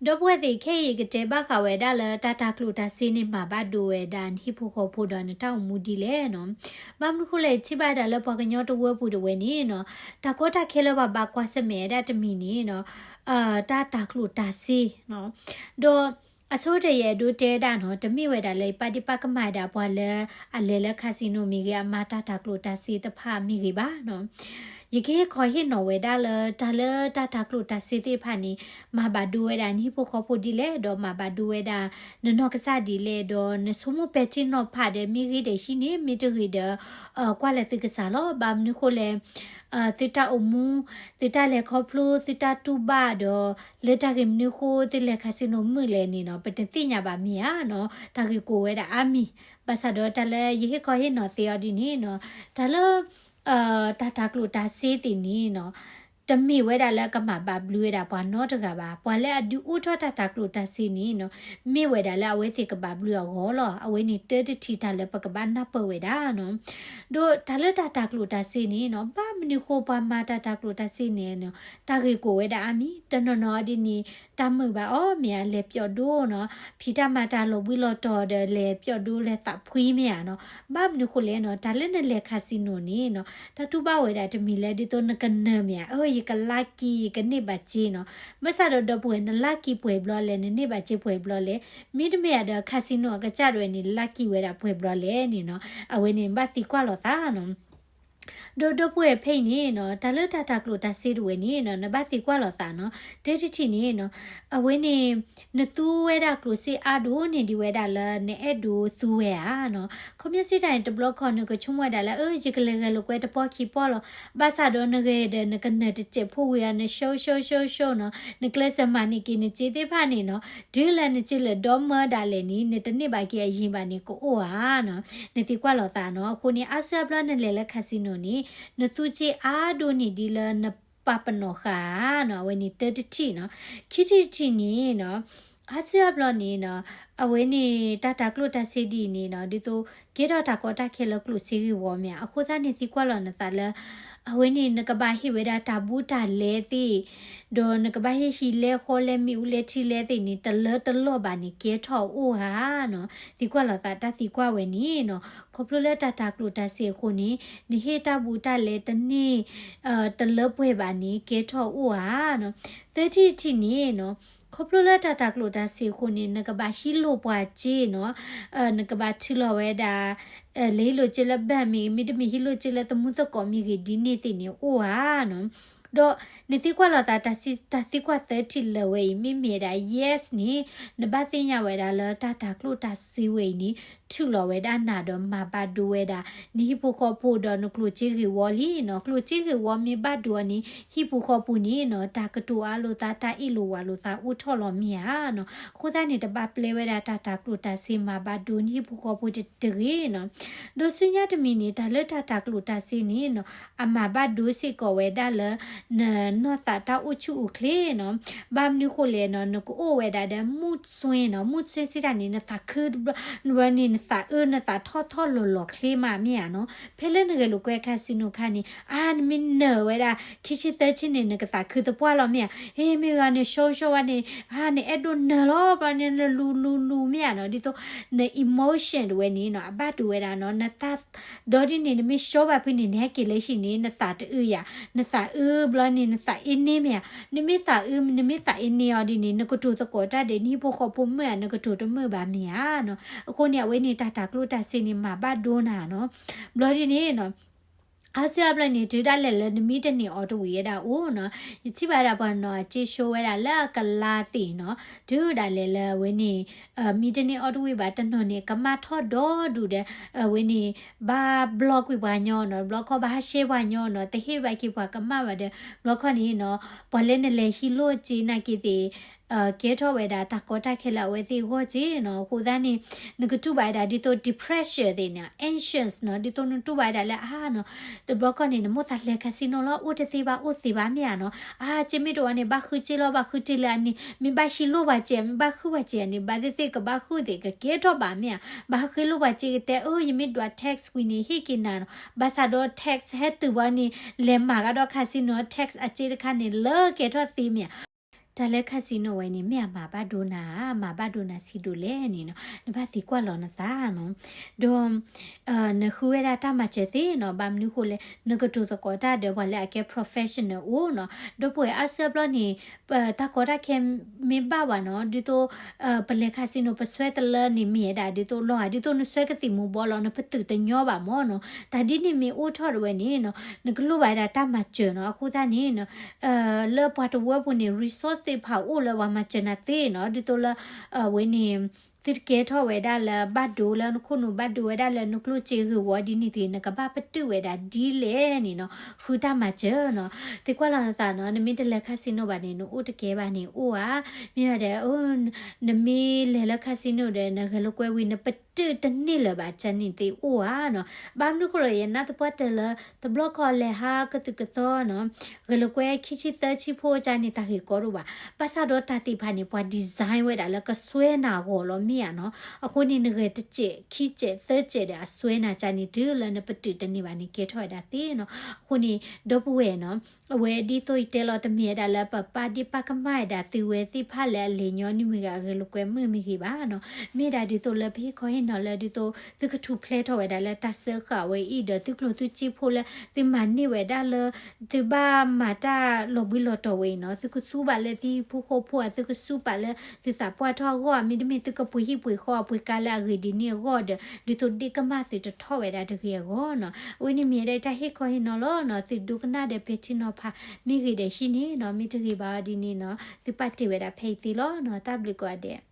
ဒီပုၢ်ဝဲၢ်သ့ၣ် ခဲအံၤယကတဲဘၣ်ဃးဝဲဒၣ်လၢတၢ်တၤကျိၣ်တၤစ့န့ၣ် မၤဘၣ်ဒိဝဲဒၣ်နဟံၣ်ဖိဃီဖိဒီးနတၢ်အိၣ်မူဒ်လဲၣ်နီၤ. ဘၣ်မနုၤဃိလဲၣ် ယထံၣ်ဘၣ်ဒၣ်လၢပှၤကညီတဝၢပူၤတဝဲန့ၣ်နီၤ, တၢ်ကီတၢ်ခဲလၢပှၤဘၣ်ကွၢ်ဆၢၣ်မဲာ်ဝဲဒၣ်တမံၤန့ၣ်နီၤ, တၢ်တၤကျိၣ်တၤစ့နီၤ. ဒီး အဆိကတၢၢ်ယအဲၣ်ဒိးတဲဝဲဒၣ်နီၤ, တမ့ၢ်ဝဲဒၣ်လၢယပာ်ဒ့ၣ်ပာ်ကမၣ်ဝဲဒၣ်ပှၤလၢအလဲၤလၢ casino မ့ၢ်ဂ့ၤ, အမၤတၢ်တၤကျိၣ်တၤစ့တဖၣ်မ့ၢ်ဂ့ၤဘၣ်နီၤ. ယကဟ့ၣ်ခီဟ့ၣ်နီၤဝဲဒၣ်လၢ တၢ်လၢတၢ်တၤကျိၣ်တၤစ့သ့ၣ်တဖၣ်န့ၣ် မၤဘၣ်ဒိဝဲဒၣ်နဟံၣ်ဖိဃီဖိဒ်လဲၣ်, ဒီးမၤဘၣ်ဒိဝဲဒၣ်နနီၢ်ကစၢ်ဒ်လဲၣ်, ဒီးနဆိကမိၣ်ပဲာ်ထံနီၤဖးဒီး မ့ၢ်ဂ့ၤဒီးဟံးန့ၢ်, မ့ၢ်တဂ့ၤဒီး ကွၢ်လၢသုကစၢ်လီၤ. ဘၣ်မနုၤဃိလဲၣ် သုတၢ်အိၣ်မူ, သုတၢ်လဲၤခီဖျိ, သုတၢ်တူၢ်ဘၣ်ဒီး လၢတၢ်ဂ့ၢ်မနုၤဃိသုလဲၤ casino မုာ်လဲၣ်န့ၣ်နီၤ, ပတသ့ၣ်ညါဘၣ်မ့ၢ်ဧါနီၤ, တၢ်ဂ့ၢ်ကိးဝဲဒၣ်အါမံၤ. ဘၣ်ဆၣ်ဒီးတၢ်လၢယဟ့ၣ်ခီဟ့ၣ်နီၤသ့အီၤဒ်န့ၣ်နီၤ, တၢ်လၢ တၢ်တၤကျိၣ်တၤစ့သ့ၣ်န့ၣ်နီၤ, တမ့ၢ်ဝဲဒၣ်လၢကမၤဘၣ်ဘျုးဝဲဒၣ်ပှၤနီတဂၤဘၣ်. ပှၤလၢအဒုးအိၣ်ထီၣ်တၢ်တၤကျိၣ်တၤစ့န့ၣ်နီၤ, မ့ၢ်ဝဲဒၣ်လၢအဝဲသ့ၣ်ကဘၣ်ဘျုးအဂီၢ်လီၤ. အဝဲန့ၣ်တၢတထံၣ်တၢ်လၢပကဘၣ်နၢ်ပၢၢ်ဝဲဒၣ်နီၤ. ဒီးတၢ်လၢတၢ်တၤကျိၣ်တၤစ့န့ၣ်နီၤ, ဘၣ်မနုၤဃိပှၤမၤတၢ်တၤကျိၣ်တၤစ့န့ၣ်နီၤ, တၢ်ဂ့ၢ်ကိးဝဲဒၣ်အါမံၤ. တနီၤနီၤဒ်န့ၣ် တၢ်မုာ်ဘၣ်အီၤမ့ၢ်ဧါ, လဲၤပျီၣ်ဒိနီၤ, ဖံးတၢ်မၤတၢ်လီၤဘှံးလီၤတီၤဒီး လဲၤပျီၣ်ဒိလဲၤသးဖှံမ့ၢ်ဧါနီၤ. ဘၣ်မနုၤဃိလဲၣ်နီၤ, တၢ်လၢနလဲၤ casino န့ၣ်နီၤ, တၢ်တူၢ်ဘၣ်ဝဲဒၣ်တမံၤလၢ ဒ်သိးနကနၢၤမ့ၢ်ဧါ, အၢ ယက lucky ယကန့ၢ်ဘၣ်စ့နီၤ. ဘၣ်ဆၣ်ဒီးဒီပုၢ်ဝဲၢ် န lucky ပှဲၤဘျီလဲၣ်, နန့ၢ်ဘၣ်စ့ပှဲၤဘျီလဲၣ်. မ့တမ့ၢ်ဧါဒီး casino အကစၢ်ဒၣ်ဝဲန့ၣ် lucky ဝဲဒၣ်ပှဲၤဘျီလဲၣ်န့ၣ်နီၤ, အဝဲန့ၣ်နဘၣ်သံကွၢ်လိာ်သးနီၤ. ဒီးဒီပုၢ်ဝဲၢ်ဖဲအံၤန့ၣ်နီၤ, တၢ်လၢတၢ်တၤကျိၣ်တၤစ့တဝဲန့ၣ်နီၤ, နဘၣ်သံကွၢ်လိာ်သးနီၤ. တၢတထံၣ်န့ၣ်နီၤ, အဝဲန့ၣ် နသူဝဲဒၣ်ကျိၣ်စ့အါဒိၣ်န့ၢ်ဒံးဝဲဒၣ်လၢ နအဲၣ်ဒိးသူဝဲဧါနီၤ. ခီပညီစံးတၢ်န့ၣ် တဘျီခီနကဆိကမိၣ်ဝဲဒၣ်လၢ အၢ ယကလဲၤဂဲၤလိာ်ကွဲတပီၢ်ခံပီၢ်လီၤ. ဘၣ်ဆၣ်ဒီးနဂဲၤဒီးနကနၢၤတစဲးဖိဝံၤအီၤ န show show show show နီၤ, နကျဲးစၢးမၤန့ၢ်က့ၤနစ့သ့ၣ်တဖၣ်န့ၣ်နီၤ, တုၤလၢနစ့လၢာ်ဒီမၢဒၣ်လဲာ်န့ၣ် နတန့ၢ်ဘၣ်က့ၤအယံၤဘၣ်န့ၣ် ကအိၣ်ဧါနီၤ. နသံကွၢ်လိာ်သးနီၤ. အဃိန့ၣ် အါစုအါဘျီနလဲၤလၢ casino န့ၣ် နသူစ့အါဒိၣ်န့ၢ်ဒံးလၢနပာ်ပနီၣ်ဃာ်ဧါနီၤ, အဝဲန့ၣ်တၢတထံၣ်နီၤ. ခံထံၣ်တထံၣ်န့ၣ်နီၤ, အါစုအါဘျီန့ၣ်နီၤ, အဝဲန့ၣ်တၢ်တၤကျိၣ်တၤစ့ဒ်အံၤန့ၣ်နီၤ, ဒ်သိးကဲထီၣ်တၢ်ကီတၢ်ခဲလၢကျိၣ်စ့ဂ့ၢ်ဝီမ့ၢ်ဧါ. အဃိသတးန့ၣ် သံကွၢ်လိာ်နသးလၢ အဝဲန့ၣ်နကဘၣ်ဟ့ၣ်ဝဲဒၣ်တၢ်ဘူးတၢ်လဲသ့ၣ်, ဒီးနကဘၣ်ဟ့ၣ်ဟံးလဲဃီလဲမ့ၣ်အူလဲထံလဲသ့ၣ်န့ၣ် တလၢတလီၢ်ဘၣ်န့ၣ် ကဲထီၣ်အိၣ်ဧါနီၤ. သံကွၢ်လိာ်သးတၢ်သံကွၢ်ဝဲန့ၣ်နီၤ, ခီဖျိလၢတၢ်တၤကျိၣ်တၤစ့အဃိန့ၣ် နဟ့ၣ်တၢ်ဘူးတၢ်လဲတန့ၢ် တလၢပှဲၤဘၣ်န့ၣ် ကဲထီၣ်အိၣ်ဧါနီၤ. သၢထံၣ်တထံၣ်န့ၣ်နီၤ, ခီဖျိလၢတၢ်တၤကျိၣ်တၤစ့အဃိန့ၣ် နကဘၣ်ဟံးလိၢ်ပှၤစ့နီၤ, နကဘၣ်ထုးလီၤဝဲဒၣ် လဲၤဟံးလိၢ်စ့လၢ bank မ့ၢ်ဂ့ၤ, မ့တမ့ၢ်ဟံးလိၢ်စ့လၢသမူသကိးမ့ၢ်ဂ့ၤ ဒ်န့ၣ်သ့ၣ်န့ၣ်အိၣ်ဧါနီၤ. ဒီးနသံကွၢ်လိာ်သး တၢ်သံကွၢ်သၢထံၣ်လၢာ်ဝဲအံၤ မ့မ့ၢ်ဒၣ် yes န့ၣ် နဘၣ်သ့ၣ်ညါဝဲဒၣ်လၢတၢ်တၤကျိၣ်တၤစ့ဝဲအံၤန့ၣ် ထုးလီၤဝဲဒၣ်နၤဒီးမၤဘၣ်ဒိဝဲဒၣ် နဟံၣ်ဖိဃီဖိဒီးနကျိၣ်စ့ဂ့ၢ်ဝီလံနီၤ. ကျိၣ်စ့ဂ့ၢ်ဝီမ့ၢ်ဘၣ်ဒိအီၤန့ၣ် ဟံၣ်ဖိဃီဖိန့ၣ်နီၤ တၢ်ကတိၤအါလိာ်သး တၢ်အ့ၣ်လိာ်ဝးလိာ်သးအိၣ်ထီၣ်လီၤမ့ၢ်ဧါနီၤ. အဃိသတးန့ၣ် တဘၣ်ပျဲဝဲဒၣ်တၢ်တၤကျိၣ်တၤစ့မၤဘၣ်ဒိနဟံၣ်ဖိဃီဖိတဂ့ၤနီၤ. ဒီးဆူညါတမံၤန့ၣ် တၢ်လၢတၢ်တၤကျိၣ်တၤစ့န့ၣ်နီၤ အမၤဘၣ်ဒိစ့ၢ်ကီးဝဲဒၣ်လၢ နနီၢ်သးတၢ်အိၣ်ဆူၣ်အိၣ်ချ့နီၤ. ဘၣ်မနုၤဃိလဲၣ်နီၤ နကအိၣ်ဝဲဒၣ်ဒီး mood swing နီၤ, mood swing စံးတၢ်န့ၣ် နသးခုတဘျီန့ၣ် နသးအၢ နသးထီၣ်ထီၣ်လီၤလီၤချ့မးမ့ၢ်ဧါနီၤ. ဖဲလၢနဂဲၤလိာ်ကွဲ casino ခါန့ၣ် အါ နမ့ၢ်နၢၤဝဲဒၣ် ခံဆံသၢဆံန့ၣ် နကသးခုသပှၢ်လီၤမ့ၢ်ဧါ. ဟ့ မ့ၢ်ဂ့ၤန့ၣ် show show ဝဲန့ၣ် အါ နအဲၣ်ဒိးနၢၤလီၤ ဘျီန့ၣ် နလူၤလူၤလူၤမ့ၢ်ဧါနီၤ. ဒ်သိး န emotion တဝဲန့ၣ်နီၤ အဘၣ်ဒိဝဲဒၣ်နီၤ နသး ဒီးဒ်န့ၣ် နမ့ၢ် show ဘၣ်ဖဲန့ၣ် နဟဲက့ၤလၢဟံၣ်န့ၣ် နသးတအုးယၤ, နသးအုးဘျီန့ၣ် နသးအ့န့မ့ၢ်ဧါ. နမ့ၢ်သးအုး နမ့ၢ်သးအ့န့အီၤဒ်န့ၣ် နကတိၤသကိးတၢ်ဒီး နဟံၣ်ဖိဃီဖိမုာ်ဧါ နကတိၤတမုာ်ဘၣ်မ့ၢ်ဧါနီၤ. အဃိန့ၣ် အဝဲန့ၣ် တၢ်တၤကျိၣ်တၤစ့န့ၣ် မၤဘၣ်ဒိနၤနီၤ. ဘျီဒ်န့ၣ်နီၤ အါစုအါဘျီန့ၣ် တုၤဒၣ်လဲာ်လၢနမံတန့ၢ်အီၤတဝံၤဝဲဒၣ်အိၣ်နီၤ. ယထံၣ်ဘၣ်ဒၣ်ပှၤနီၤ အစ့ show ဝဲဒၣ်လၢအကလါသ့ၣ်နီၤ, တုၤဒၣ်လဲာ်လၢအဝဲန့ၣ် မံတန့ၢ်အီၤတဝံၤဘၣ် တနီၤန့ၣ်ကမၣ်ထီၣ်ဒီဒူၣ်ဒီး အဝဲန့ၣ် ဘၣ် block ကွံာ်ပှၤညီနီၤ, ဘျီခီဘၣ်ဟးရှဲပှၤညီနီၤ, တဟ့ၣ်ဘၣ်က့ၤပှၤကမၣ်ဘၣ်ဒီး ဘျီခီန့ၣ်နီၤ ပှၤလၢနလဲၤဟံးလိၢ်စ့နာ်က့သ့ၣ် ကဲထီၣ်ဝဲဒၣ်တၢ်ကီတၢ်ခဲလၢအဝဲသ့ၣ်အဂီၢ်စ့နီၤ. အဃိသတးန့ၣ် နကတူၢ်ဘၣ်ဝဲဒၣ်ဒ်သိး depression သ့ၣ်န့ၣ် anxious နီၤ, ဒ်သိးနတူၢ်ဘၣ်ဝဲဒၣ်လၢအါနီၤ, တဘျီခီန့ၣ် နမိၣ်သးလဲၤ casino လီၤ အိၣ်တသ့ဘၣ် အိၣ်သ့ဘၣ်မ့ၢ်ဧါနီၤ. အါ စ့မ့ၢ်တအိၣ်န့ၣ် ဘၣ်ဃုစ့လီၤ ဘၣ်ဃုစ့လၢအန့ၣ် မ့ၢ်ဘၣ်ဟံးလိၢ်ပှၤစ့ မ့ၢ်ဘၣ်ဃုပှၤစ့န့ၣ် ဘၣ်သ့ၣ်သ့ၣ်ကဘၣ်ဃုသ့ၣ် ကကဲထီၣ်ဘၣ်မ့ၢ်ဧါ. ဘၣ်ဟးဃ့လိၢ်ပှၤစ့ကတဲ အၢ ယမ့ၢ်ဒွး tax ကွံာ်န့ၣ် ဟ့ၣ်က့ၤနၤနီၤ. ဘၣ်ဆၣ်ဒီး tax ဟဲတုၤဘၣ်န့ၣ် လဲၤမၤကဒီး casino tax အစ့တခါန့ၣ် လၢကဲထီၣ်သ့မ့ၢ်ဧါ. တၢ်လၢ casino ဝဲန့ၣ် မ့ၢ်အမၤဘၣ်ဒိနၤဧါ, မၤဘၣ်ဒိနၤဆံးဒိၣ်လဲၣ်န့ၣ်နီၤ, နဘၣ်သံကွၢ်လီၤနသးနီၤ. ဒီး နဃုဝဲဒၣ်တၢ်မၤစၢၤသ့နီၤ, ဘၣ်မနုၤဃိလဲၣ် နကတိၤသကိးတၢ်ဒီးပှၤလၢအကဲ professional အိၣ်နီၤ. ဒီပုၢ်ဝဲၢ်အါစုအါဘျီန့ၣ် တၢ်ကီတၢ်ခဲမ့ၢ်ဘၣ်ဘၣ်နီၤ, ဒ်သိး ပလဲၤ casino ပစွဲတလၢန့ၣ်မ့ၢ်ဝဲဒၣ်ဒ်သိးလီၤဂာ် ဒ်သိးနစွဲကသံၣ်မူၤဘှီးလီၤ နပတုာ်တညီဘၣ်မၢ်နီၤ. တၢ်ဒ်န့ၣ်မ့ၢ်အိၣ်ထီၣ်ဒၣ်ဝဲန့ၣ်နီၤ, နကလိၣ်ဘၣ်ဝဲဒၣ်တၢ်မၤစၢၤနီၤ. အဃိသတးန့ၣ်နီၤ လၢပှၤတဝၢပူၤန့ၣ် resource သ့ၣ်တဖၣ်အိၣ်လၢပှၤမၤစၢၤနၤသ့နီၤ, ဒ်သိးလၢ အဝဲန့ၣ် သုတကဲထီၣ်ဝဲဒၣ်လၢဘၣ်ဒိလၢနခိၣ်နူာ် ဘၣ်ဒိဝဲဒၣ်လၢနကျိၣ်စ့ဂ့ၢ်ဝီဒ်န့ၣ်သ့ၣ် နကဘၣ်ပတုာ်ဝဲဒၣ်ဒ်လဲၣ်န့ၣ်နီၤ, ဃုတၢ်မၤစၢၤနီၤ. သံကွၢ်လီၤနသးနီၤ, နမ့ၢ်တလဲၤ casino ဘၣ်န့ၣ် နအိၣ်တကဲဘၣ်န့ၣ်အိၣ်ဧါ, မ့ၢ်ဝဲဒၣ် နမ့ၢ်လဲၤလၢ casino ဒီး နဂဲၤလိာ်ကွဲဝံၤ နပတုာ်တန့ၢ်လၢၤဘၣ် ကန့ၣ်သ့အိၣ်ဧါနီၤ. ဘၣ်မနုၤဃိလဲၣ် ယနာ်သပှၢ်တၢၢ်လၢ တဘျီဃီလဲၤဟးကသုးကသီနီၤ ဂဲၤလိာ်ကွဲခံဆံသၢဆံဖိကန့ၣ် တၢ်ဂ့ၢ်ကီဒိၣ်ဘၣ်. ဘၣ်ဆၣ်ဒီးတၢ်သ့ၣ်တဖၣ်န့ၣ် ပှၤ design ဝဲဒၣ်လၢကစွဲနၤအဂီၢ်လီၤမ့ၢ်ဧါနီၤ. အဃိန့ၣ် နဂဲၤတစဲးခံစဲးသၢစဲးဒီးအစွဲနၤကန့ၣ် တုၤလၢနပတုာ်တန့ၢ်ဘၣ်န့ၣ် ကဲထီၣ်ဝဲဒၣ်သ့နီၤ. အဃိန့ၣ် ဒီပုၢ်ဝဲၢ်နီၤ အဝဲဒ်သိးယတဲလီၤ တမ့ၢ်ဝဲဒၣ်လၢပပာ်ဒ့ၣ်ပာ်ကမၣ်ဝဲဒၣ်သုဝဲသ့ၣ်တဖၣ်လၢအလဲၤညီနုၢ်မ့ၢ်ဂ့ၤ အဂဲၤလိာ်ကွဲမုာ်မ့ၢ်ဂ့ၤဘၣ်နီၤ. မ့ၢ်ဒၣ်ဒ်သိးလၢပဟ့ၣ်ခီဟ့ၣ်နီၤလၢဒ်သိး သုကထူၣ်ဖျဲးထီၣ်ဝဲဒၣ်လၢတၢ်စၢဃာ်ဝဲအံၤဒီး သုကျိၣ်သုစ့ဖိလၢ သုမၤန့ၢ်ဝဲဒၣ်လၢ သုဘၣ်မၤတၢ်လီၤဘှံးလီၤတီၤဝဲအံၤနီၤ, သုကသူဘၣ်လၢသုဟံၣ်ဖိဃီဖိဧါ, သုကသူဘၣ်လၢသုသးပှၢ်ထီၣ်အဂီၢ်ဧါ, မ့တမ့ၢ်သုကပှ့ၤဟံၣ်ပှ့ၤဃီ ပှ့ၤကါလၢအဂ့ၤဒ်န့ၣ်အဂီၢ်ဒီး ဒ်သိးဒ့ၣ်ကမၣ်သုတထီၣ်ဝဲဒၣ်တဂ့ၤအဂီၢ်နီၤ. အဝဲန့ၣ်မ့ၢ်ဝဲဒၣ်တၢ်ဟ့ၣ်ခီဟ့ၣ်နီၤလီၤနီၤ. သုဒိကနၣ်ဒီးပဲာ်ထံနီၤဖး မ့ၢ်ဂ့ၤဒီးဟံးန့ၢ်နီၤ, မ့ၢ်တဂ့ၤဘၣ်အီၤဒ်န့ၣ်နီၤ, သုပာ်တ့ၢ်ဝဲဒၣ်ဖဲအံၤသ့လီၤနီၤ. တၢ်ဘျုးကိးဂၤဒဲး.